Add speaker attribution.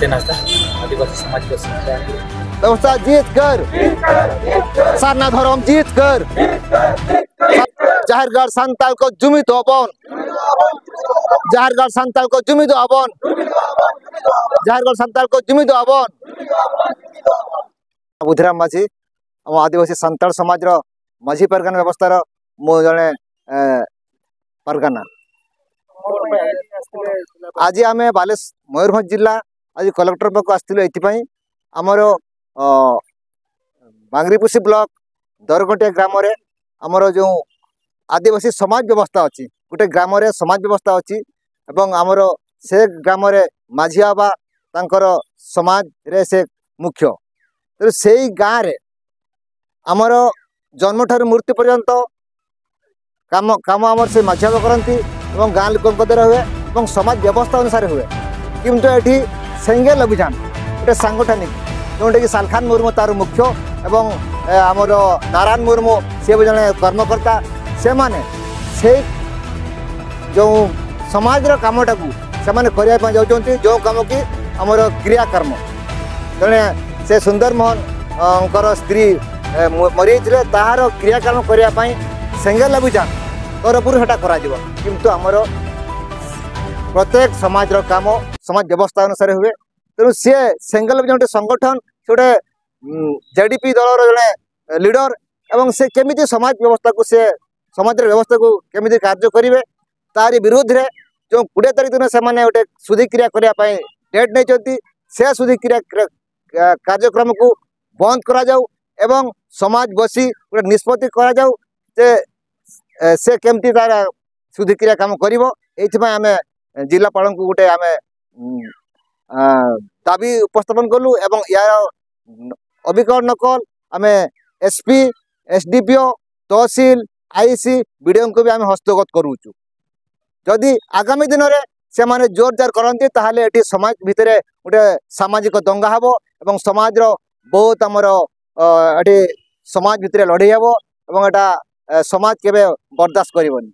Speaker 1: जितेन हांसदा, आदिवासी समाज को शिक्षा
Speaker 2: व्यवस्था जितकर सारना धर्म जितकर जाहेरगार सानताल को जुमित हबन, जाहेरगार सानताल को जुमित हबन, जाहेरगार सानताल को जुमित हबन। बुधिराम माझी आम आदिवासी सानताल समाज माझी परगना व्यवस्थार मु जड़े परगना। आज आम बालेश्वर मयूरभंज जिला आज कलेक्टर पाख आसलु एपाई आमर बांगरीपुसी ब्लक दरगटिया ग्राम आमर जो आदिवासी समाज व्यवस्था अच्छी गोटे ग्राम समाज व्यवस्था अच्छी एवं आमर से ग्राम माझी बाबा तांकर समाज रे से मुख्य। तेणु से गाँ रे आमर जन्म ठार मृत्यु पर्यंत काम काम आमर से माझी बाबा करती এবং गाँ लोक द्वारा हुए और समाज व्यवस्था अनुसार हुए। किंतु एठी सेंगेल अभियान गोटे सांगठनिक जोटा कि सालखान मुर्मू तार मुख्य एवं आमर नारायण मुर्मू सी भी जड़े कर्मकर्ता से माने से जो समाज कमटा से करने जाऊँच जो कम कि आमर क्रियाकर्म जड़े से सुंदर मोहन स्त्री मरी तार क्रियाकर्म करने सेंगेल अभियान तरफ से किंतु आमर प्रत्येक समाज काम समाज व्यवस्था अनुसार हुए। तेणु सी सेंगेल अभियान गोटे संगठन से गोटे जेडीपी दलर जड़े लीडर एवं से केमी समाज व्यवस्था को से समाज व्यवस्था को केमी कार्य करेंगे तारी विरोध में जो 20 तारीख दिन से गोटे शुद्धिक्रिया करने डेट नहीं से शुद्धिक्रिया कार्यक्रम को बंद करा जाऊ एवं समाज बसी गोटे निष्पत्ति करा जाऊ जे से केमती तार शुद्धिक्रिया काम कर। आम जिलापाल को गोटे आम दाबी उपस्थापन कलु एवं यार अबिकल नकल आम एसपी एसडीपीओ तहसील आईसी बीडीओ को भी आम हस्तगत करूचु। जदि आगामी दिन में से माने जोरदार करती ताहले एटी समाज भितर गोटे सामाजिक दंगा हबो एवं समाज बहुत आमर एटी समाज भितर लड़ाई हबो एवं एटा समाज केवे बर्दाश्त करिवनी।